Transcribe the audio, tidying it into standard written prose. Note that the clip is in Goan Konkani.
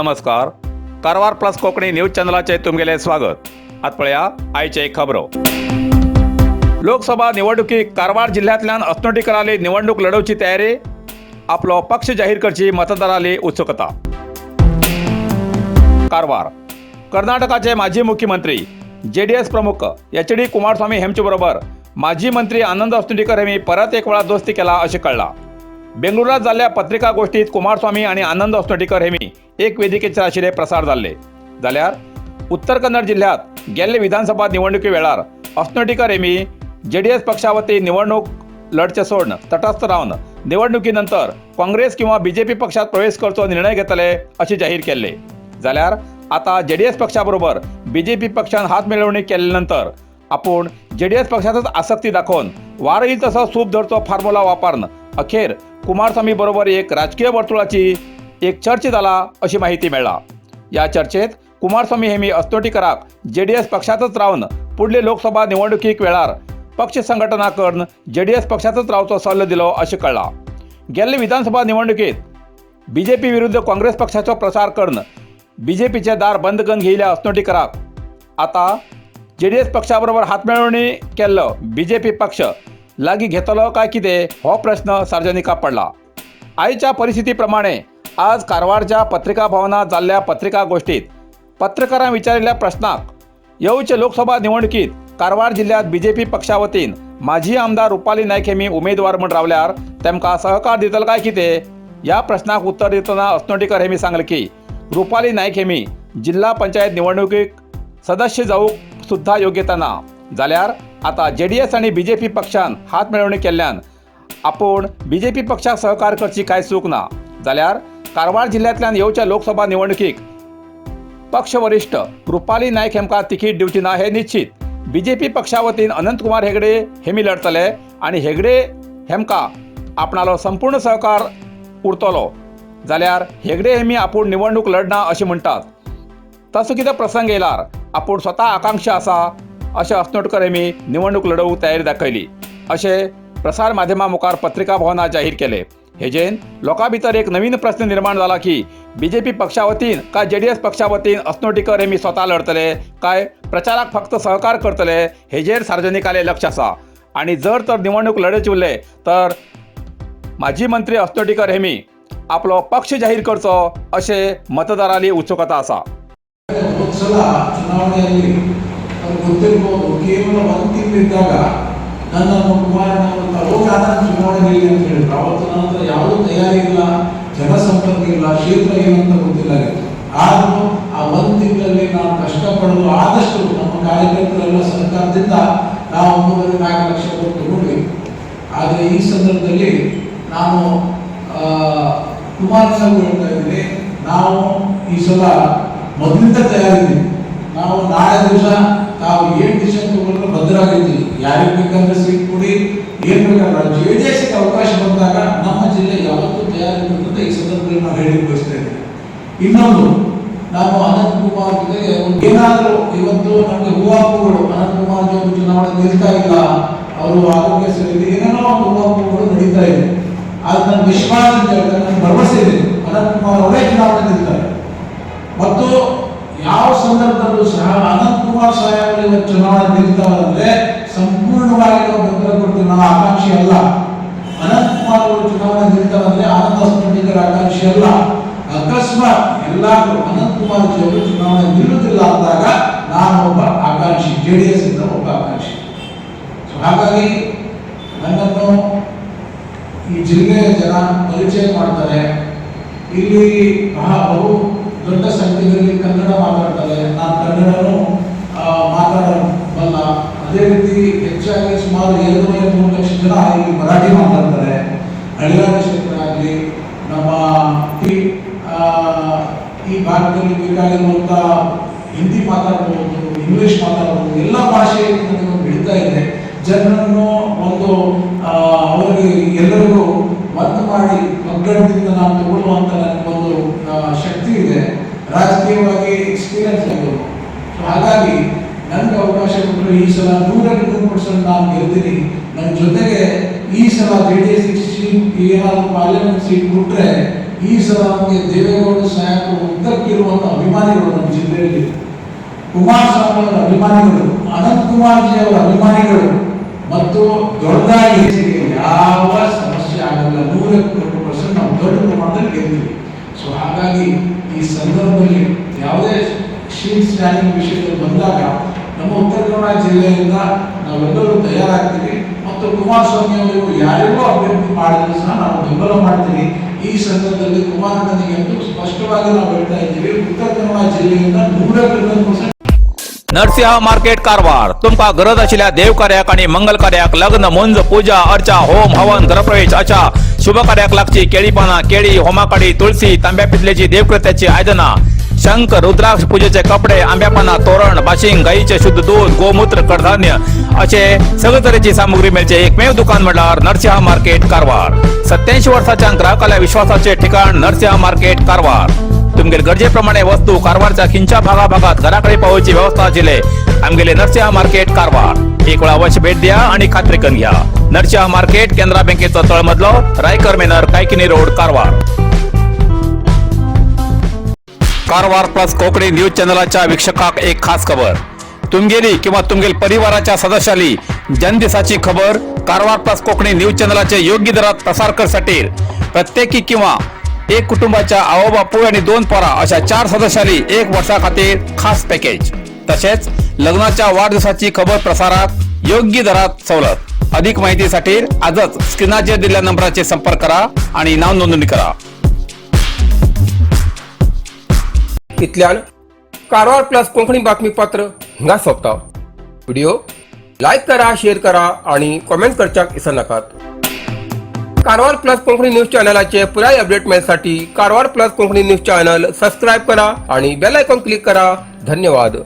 नमस्कार, कारवार प्लस कोंकणी न्यूज चॅनलाचे तुमगेले स्वागत. आत पळया आयचे खबरो. लोकसभा निवडणुकीक कारवार जिल्ह्यांतल्यान अस्नोटीकराली निवडणूक लढोवची तयारी. आपलो पक्ष जाहीर करची मतदाराली उत्सुकता. कारवार. कर्नाटकाचे माजी मुख्यमंत्री, जेडीएस प्रमुख एच डी कुमारस्वामी हेमचे बरोबर माजी मंत्री आनंद अस्नोटीकर हेमी परत एक वेळा दोस्ती केला अशें कळ्ळां. बेंगळुरात जाल्ल्या पत्रिका गोष्टीत कुमारस्वामी आणि आनंद अस्नोटीकर हेमी एक वेदिकेचेर आशिल्ले प्रसार जाल्ले. जाल्यार उत्तर कन्नड जिल्ह्यात गेल्ले विधानसभा निवडणुकी वेळार अस्नोटीकर हेमी जेडीएस पक्षा वतीन निवडणूक लढचे सोडून तटस्थ रावन निवडणुकी नंतर काँग्रेस किंवा बीजेपी पक्षात प्रवेश करचो निर्णय घेतले अशें जाहीर केल्ले. जाल्यार आता जेडीएस पक्षाबरोबर बीजेपी पक्षान हात मेळवणी केले नंतर आपूण जेडीएस पक्षातच आसक्ती दाखोवन वार येईल तसो सूप धरचो फॉर्म्युला वापरून अखेर कुमारस्वामी बरोबर एक राजकीय वर्तुळाची एक चर्चा जाला अशी माहिती मेळ्ळा. या चर्चेत कुमारस्वामी हेमी अस्नोटीकराक जेडीएस पक्षातच रावन पुढले लोकसभा निवडणुकीक वेळार पक्ष संघटना करून जेडीएस पक्षातच रावचो सल्लो दिलो अशें कळ्ळां. गेल्ले विधानसभा निवडणुकीत बीजेपी विरुद्ध काँग्रेस पक्षाचो प्रचार करून बीजेपीचे दार बंद करून घेयल्या अस्नोटीकराक आता जेडीएस पक्षाबरोबर हातमेळवणी केल्लो बीजेपी पक्ष लागीं घेतलो काय कितें हो प्रश्न सार्वजनिकाक पडला. आयच्या परिस्थिती प्रमाणे आज कारवारच्या पत्रिका भवनात जाल्ल्या पत्रिका गोष्टीत पत्रकारांक विचारिल्ल्या प्रश्नाक येवचे लोकसभा निवडणुकीत कारवार जिल्ह्यात बीजेपी पक्षा वतीन माजी आमदार रुपाली नायक हेमी उमेदवार म्हूण रावल्यार तेमकां सहकार दितले काय कितें ह्या प्रश्नाक उत्तर दितना अस्नोटीकर हेमी सांगलें की रुपाली नायक हेमी जिल्हा पंचायत निवडणुकीक सदस्य जावंक सुद्धा योग्यता ना. जाल्यार आता जेडीएस आणि बीजेपी पक्षान हात मेळवणी केल्ल्यान आपूण बीजेपी पक्षाक सहकार करची कांय चूक ना. जाल्यार कारवार जिल्ह्यांतल्यान येवच्या लोकसभा निवडणुकीक पक्ष वरिश्ठ रुपाली नायक हेमकां तिकीट दिवची ना हे निश्चित. बीजेपी पक्षा वतीन अनंत कुमार हेगडे हेमी लढतले आणि हेगडे हेमकां आपणालो संपूर्ण सहकार उरतलो. जाल्यार हेगडे हेमी आपूण निवडणूक लढना अशें म्हणटात. तसो कितें प्रसंग येयल्यार आपूण स्वता आकांक्षा आसा अशें अस्नोटकर हेमी निवडणूक लढोवंक तयारी दाखयली अशें प्रसार माध्यमां मुखार पत्रिका भवनात जाहीर केले. हेजेन लोकां भितर एक नवीन प्रश्न निर्माण जाला की बीजेपी पक्षा वतीन काय जेडीएस पक्षा वतीन अस्नोटीकर हेमी स्वता लढतले काय प्रचाराक फक्त सहकार करतले हेजेर सार्वजनिकाले लक्ष आसा. आणि जर तर निवडणूक लढोवचे उरले तर माजी मंत्री अस्नोटीकर हेमी आपलो पक्ष जाहीर करचो अशें मतदाराली उत्सुकता आसा. ಹೋದ ಸಲ ಚುನಾವಣೆಯಲ್ಲಿ ನಮ್ಗೆ ಗೊತ್ತಿರ್ಬೋದು, ಕೇವಲ ಒಂದು ತಿಂಗಳಿದ್ದಾಗ ನನ್ನನ್ನು ಕುಮಾರಣ್ಣ ಅವರು ಹೋಗಿ ನಾನು ಚುನಾವಣೆ ನಿಲ್ಲಿ ಅಂತ ಹೇಳಿದ್ರು. ಅವತ್ತು ನನ್ನ ಹತ್ರ ಯಾವುದೂ ತಯಾರಿ ಇಲ್ಲ, ಜನಸಂಪರ್ಕ ಇಲ್ಲ, ಕ್ಷೇತ್ರ ಏನು ಅಂತ ಗೊತ್ತಿಲ್ಲ ಆಗಿತ್ತು. ಆದರೂ ಆ ಒಂದು ತಿಂಗಳಲ್ಲಿ ನಾವು ಕಷ್ಟಪಡಲು ಆದಷ್ಟು ನಮ್ಮ ಕಾರ್ಯಕರ್ತರೆಲ್ಲ ಸರ್ಕಾರದಿಂದ ನಾವು 3.5-4 ಲಕ್ಷ ಓಟ್ ತಗೊಂಡ್ವಿ. ಆದರೆ ಈ ಸಂದರ್ಭದಲ್ಲಿ ನಾನು ಕುಮಾರಣ್ಣ ಹೇಳ್ತಾ ಇದ್ದೀನಿ, ನಾವು ಈ ಸಲ ಮೊದಲಿಂದ ತಯಾರಿದ್ದೀವಿ. ನಾವು ನಾಳೆ ದಿವಸ ತಾವು ಏನ್ ಡಿಸಿಷನ್ ತಗೊಂಡ್ರೆ ಬದ್ಧರಾಗಿದ್ದೀವಿ. ಯಾರಿಗೆ ಬೇಕಂದ್ರೆ ಸೀಟ್ ಕೊಡಿ, ಏನ್ ಬೇಕಾದ್ರೆ. ಜೆಡಿಎಸ್ಗೆ ಅವಕಾಶ ಬಂದಾಗ ನಮ್ಮ ಜಿಲ್ಲೆ ಯಾವತ್ತೂ ತಯಾರಿರ್ತದೆ, ಈ ಸಂದರ್ಭದಲ್ಲಿ ನಾವು ಹೇಳಿ ಬಯಸ್ತಾ ಇದ್ದೀವಿ. ಇನ್ನೊಂದು, ನಾನು ಅನಂತ್ ಕುಮಾರ್ ಜೊತೆಗೆ ಒಂದು ಏನಾದರೂ ಇವತ್ತು ನಮಗೆ ಊಹಾಪೋಹಗಳು, ಅನಂತ್ ಕುಮಾರ್ ಜಿ ಅವರು ಚುನಾವಣೆ ನಿಲ್ತಾ ಇಲ್ಲ, ಅವರು ಆರೋಗ್ಯ ಸರಿ ಇಲ್ಲ, ಏನೇನೋ ಒಂದು ಊಹಾಪೋಹಗಳು ನಡೀತಾ ಇದೆ. ಆದ್ರೆ ನನ್ನ ವಿಶ್ವಾಸ ಅಂತ ಹೇಳ್ತಾರೆ, ನನ್ನ ಭರವಸೆ ಇದೆ, ಅನಂತ್ ಕುಮಾರ್ ಅವರೇ ಚುನಾವಣೆ ನಿಲ್ತಾರೆ. ಮತ್ತು ಯಾವ ಸಂದರ್ಭದಲ್ಲೂ ಸಹ ಅನಂತ್ ಕುಮಾರ್ ಸಾಹೇಬ್ ಇವತ್ತು ಚುನಾವಣೆ ನಿಲ್ತಾರಂದ್ರೆ ಸಂಪೂರ್ಣವಾಗಿ ನಾವು ಬೆಂಬಲ ಕೊಡ್ತೀವಿ. ನಾವು ಆಕಾಂಕ್ಷಿ ಅಲ್ಲ. ಅನಂತ್ ಕುಮಾರ್ ಅವರು ಚುನಾವಣೆ ನಿಲ್ತಾರಂದ್ರೆ ಆನಂದ ಅಸ್ನೋಟಿಕರ್ ಆಕಾಂಕ್ಷಿ ಅಲ್ಲ. ಅಕಸ್ಮಾತ್ ಎಲ್ಲಾದ್ರೂ ಅನಂತ್ ಕುಮಾರ್ ಜಿ ಅವರು ಚುನಾವಣೆ ನಿಲ್ಲುವುದಿಲ್ಲ ಅಂದಾಗ ನಾನು ಒಬ್ಬ ಆಕಾಂಕ್ಷಿ, ಜೆಡಿಎಸ್ ಇಂದ ಒಬ್ಬ ಆಕಾಂಕ್ಷಿ. ಸೊ ಹಾಗಾಗಿ ನನ್ನನ್ನು ಈ ಜಿಲ್ಲೆಯ ಜನ ಪರಿಚಯ ಮಾಡ್ತಾರೆ. ಇಲ್ಲಿ ಬಹು ದೊಡ್ಡ ಸಂಖ್ಯೆಯಲ್ಲಿ ಕನ್ನಡ ಮಾತಾಡ್ತಾರೆ. ನಾನು ಕನ್ನಡನೂ ಮಾತಾಡಬಲ್ಲ. ಅದೇ ರೀತಿ ಹೆಚ್ಚಾಗಿ ಸುಮಾರು 2.5-3 ಲಕ್ಷ ಜನ ಇಲ್ಲಿ ಮರಾಠಿ ಮಾತಾಡ್ತಾರೆ. ಹಳಿಯಾಳ ಕ್ಷೇತ್ರ ಆಗಲಿ, ನಮ್ಮ ಈ ಭಾಗದಲ್ಲಿ ಬೇಕಾಗಿರುವಂಥ ಹಿಂದಿ ಮಾತಾಡ್ಬೋದು, ಇಂಗ್ಲಿಷ್ ಮಾತಾಡ್ಬೋದು, ಎಲ್ಲ ಭಾಷೆಯಲ್ಲಿ ನನಗೆ ಒಂದು ಹಿಡಿತಾ ಇದೆ. ಜನರನ್ನು ಒಂದು ಅವರಿಗೆ ಎಲ್ಲರಿಗೂ ಒಂದು ಮಾಡಿ ಒಗ್ಗಟ್ಟಿನಿಂದ ನಾನು ತಗೊಳ್ಳುವಂತ ನನಗೊಂದು ಶಕ್ತಿ ಇದೆ. ರಾಜಕೀಯವಾಗಿ ಎಕ್ಸ್ಪೀರಿಯನ್ಸ್ ಆಗಿರೋನು. ಸೊ ಹಾಗಾಗಿ ನನಗೆ ಅವಕಾಶ ಕೊಟ್ಟರೆ ಈ ಸಲ 100ಕ್ಕೆ 100% ನಾನು ಗೆಲ್ತೀನಿ. ನನ್ನ ಜೊತೆಗೆ ಈ ಸಲ ಜೆಡಿಎಸ್ ಸೀಟ್ ಏನಾದರೂ ಪಾರ್ಲಿಮೆಂಟ್ ಸೀಟ್ ಕೊಟ್ಟರೆ ಈ ಸಲ ನಮಗೆ ದೇವೇಗೌಡ ಸಾಹೇಬರು ಉದ್ದಕ್ಕಿರುವಂಥ ಅಭಿಮಾನಿಗಳು ನಮ್ಮ ಜಿಲ್ಲೆಯಲ್ಲಿ, ಕುಮಾರಸ್ವಾಮಿ ಅವರ ಅಭಿಮಾನಿಗಳು, ಅನಂತ್ ಕುಮಾರ್ ಜಿ ಅವರ ಅಭಿಮಾನಿಗಳು ಮತ್ತು ದೊಡ್ಡದಾಗಿ ಯಾವ ಸಮಸ್ಯೆ ಆಗಲ್ಲ. 100% ನಾವು ದೊಡ್ಡ ಪ್ರಮಾಣದಲ್ಲಿ ಗೆಲ್ತೀವಿ. ಸೊ ಹಾಗಾಗಿ ಈ ಸಂದರ್ಭದಲ್ಲಿ ಯಾವುದೇ ಸೀಟ್ ಶೇರಿಂಗ್ ವಿಷಯದಲ್ಲಿ ಬಂದಾಗ ನಮ್ಮ ಉತ್ತರ ಕನ್ನಡ ಜಿಲ್ಲೆಯಿಂದ ನಾವೆಲ್ಲರೂ ತಯಾರಾಗ್ತೀವಿ ಮತ್ತು ಕುಮಾರಸ್ವಾಮಿ ಅವರು ಯಾರಿಗೂ ಅಭ್ಯರ್ಥಿ ಮಾಡಿದ್ರು ಸಹ ನಾವು ಬೆಂಬಲ ಮಾಡ್ತೀವಿ. ಈ ಸಂದರ್ಭದಲ್ಲಿ ಕುಮಾರಣ್ಣನಿಗೆ ಅಂತೂ ಸ್ಪಷ್ಟವಾಗಿ ನಾವು ಹೇಳ್ತಾ ಇದ್ದೀವಿ, ಉತ್ತರ ಕನ್ನಡ ಜಿಲ್ಲೆಯಿಂದ 100% नरसिंह मार्केट कारवार. तुमकां गरज आशिल्ल्या देव कार्याक आनी मंगल कार्याक, लग्न, मुंज, पूजा अर्चा, होम हवन, गृहप्रवेश अशा शुभ कार्याक लागची केळी पानां, केळी, होमाकाडी, तुळसी, तांब्या पितलेची देवकृत्याची आयदनां, शंख, रुद्राक्ष, पूजेचे कपडे, आंब्या पानां, तोरण, बाशिंग, गाईचे शुद्ध दूध, गोमूत्र, कडधान्य असे सगळे तरेची सामुग्री मेळचे एकमेव दुकान म्हणल्यार नरसिंह मार्केट कारवार. 87 वर्साच्या ग्राहकाल्या विश्वासाचे ठिकाण नरसिंह मार्केट कारवार. तुमगेले गरजेप्रमाणे वस्तू कारवारच्या खिंच्या भागाभागात घराकडे पावोवची व्यवस्था आशिल्ले आमगेले नरसिंह मार्केट कारवार. एक वेळा अवश्य भेट द्या आणि खात्री करून घ्या. नरसिंह मार्केट, केनरा बँकेचो तळमजलो, Raikar manner, Kaikini road, Karwar. Karwar plus Konkani news चॅनलाच्या वीक्षकाक एक खास खबर. तुमगेली किंवा तुमगेल परिवाराच्या सदस्याली जन्मदिसाची खबर कारवार प्लस कोकणी न्यूज चॅनलाचे योग्य दरात प्रसार करसाठी प्रत्येकी किंवा एक कुटुंबाच्या आवो बापूय आणि दोन पोरा अशा चार सदस्यांनी एक वर्षा खातीर खास पॅकेज. तसेच लग्नाच्या वाढदिवसाची खबर प्रसारात योग्य दरात सवलत. अधिक माहितीसाठी आजच स्क्रीनाचेर दिलेल्या नंबराचे संपर्क करा आणि नाव नोंदणी करा. इतल्यान कारवार प्लस कोंकणी बातमीपत्र हिंगा सोंपता. व्हिडिओ लायक करा, शेअर करा आणि कॉमेंट करच्याक विसरनाकात. कारवार प्लस कोंकणी न्यूज चॅनलाचे पुराय update मेळसाठी Karwar plus Konkani news channel subscribe करा आणि बेल आयकॉन क्लिक करा. धन्यवाद.